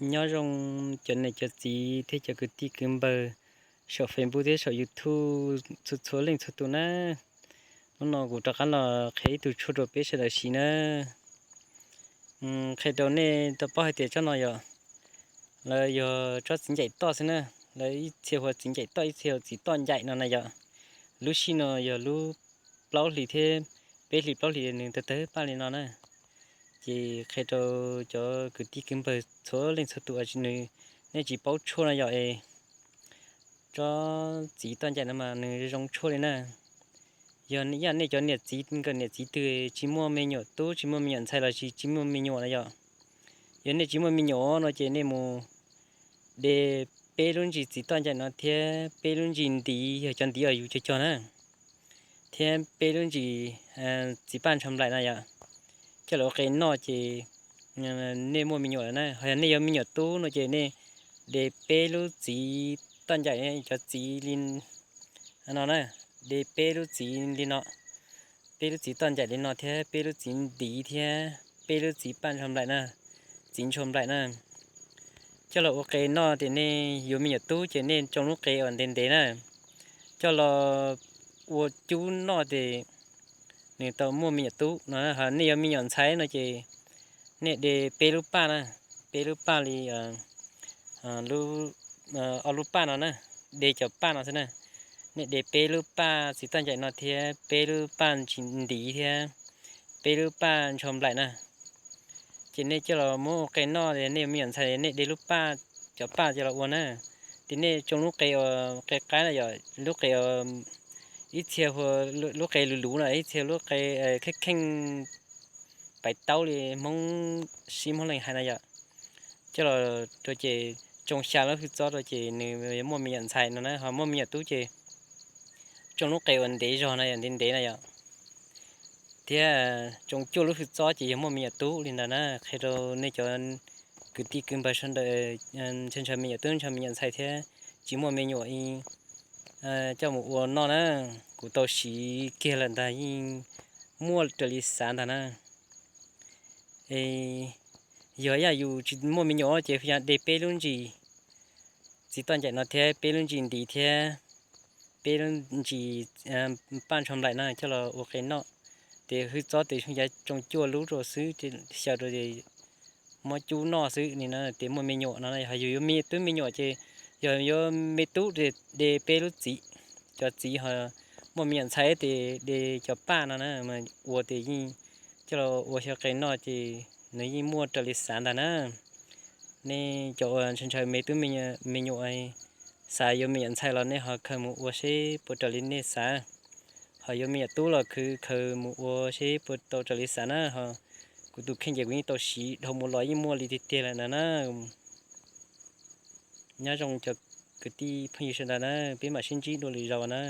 Nyob zoo cov niam cov txiv thiab cov kwv tij kwv npawg saum Facebook thiab saum YouTube txhua txhua leej txhua tus na. Hnub no kuv rov qab los qhia ib tug tshuaj rau peb sawv daws siv na. Qhia rau nej tau paub hais tias tsob no yog, lawv yog tsob txiv ncaim toj xwb na. Lawv ib txhia hu ua txiv ncaim toj, ib txhia hu ua txiv toj ncaim no na yom. Lub sij no yog lub plaub hlis thiab peb hlis plaub hlis nws tawg tawg paj li no na. Ces qhia rau cov kwv tij kwv npawg txhua leej txhua tus, nws, nej tsis paub tshuaj no yom es, tsob txiv toj ncaim no mas nws zoo tshuaj li na. Yog yam nej cov niam txiv, nkawm niam txiv twg tsis muaj me nyuam tub, tsis muaj me nyuam ntxhais los sis tsis muaj me nyuam na yom, yog nej tsis muaj me nyuam no ces nej mus de peb lub ntsis txiv toj ncaim no thiab peb lub ntsis ntiv, yog cov ntiv uas yus cog cog na, thiab peb lub ntsis txiv paj ntsho nplaim na yom, coj los ua qe noj ces nej muaj me nyuam lawm na. Ho yog nej yuav me nyuam tub no ces nej de peb lub txiv toj ncaim, cov txiv li no na, de peb lub txiv li no, peb lub txiv toj ncaim li no thiab peb lub txiv ntiv thiab peb lub txiv paj ntsho nplaim na, txiv ntsho nplaim na, coj los ua qe noj ces nej yuav me nyuam tub ces nej tsoo lub qe uas ntev ntev na, coj los ua cub noj ces nws tau muaj me nyuam tub no. Ho nej yuav me nyuam ntxhais no ces nej de peb lub paj na, peb lub paj li ob lub paj no na, de cov paj no xwb na. Nej de peb lub paj txiv toj ncaim no thiab peb lub paj ntiv thiab peb lub paj ntsho nplaim na, ces nej coj los muab ua qe noj. Nej yuav me nyuam ntxhais nej de lub paj, cov paj coj los ua na, ces nej tsoo lub qe uas qe qaib na yom, lub qe ib txhia hu lub qe luv luv no, ib txhia lub qe kheej kheej pais taub li Hmoob sib Hmoob leej hais na yom, coj los rau ces tsoo xya lub hwj txob rau ces nws muaj me nyuam ntxhais no na. Ho muaj me nyuam tub ces tsoo lub qe uas ntev zog no yom, ntev ntev no yom, thiab tsoo cuaj lub hwj txob ces yog muaj me nyuam tub li ntawd na. Qhia rau nej cov kwv tij kwv npawg sawv daws ntshaw ntshaw me nyuam tub ntshaw me nyuam ntxhais thiab tsis muaj me nyuam coj mus ua noj na. Kuv tau siv kiag lawm ntag yeej muaj raws li xav ntag na. Yog ib yam yus tsis muaj me nyuam ces yog de peb lub ntsis txiv toj ncaim no thiab peb lub ntsis ntiv thiab peb lub ntsis paj ntsho nplaim na coj los ua qe noj. Ces hwj txob ces xyoo yav tsoo cuaj lub rau xwb, xyaw rau ces muab cub noj xwb ni na. Ces muaj me nyuam no, yog yus yuav me tub me nyuam ces yog yuav me tub de peb lub txiv, cov txiv ho muaj me nyuam ntxhais ces de cov paj no na ua ces yeej coj los ua xyaw qe noj ces nws yeej muaj raws li xav ntag na. Nej cov uas ntshaw ntshaw me tub me nyuam, xav yuav me nyuam ntxhais los nej ho khaws mus ua seb puas raws li nej xav. Ho yuav me nyuam tub los khwv khaws mus ua seb puas tau raws li xav na. Ho kuv tus kheej ces kuv yeej tau siv dhau mus los yeej muaj li tiag tiag lawm ntag na. Nyob zoo cov kwv tij phooj ywg sawv daws na, peb mam sib ntsib dua lwm zaus na.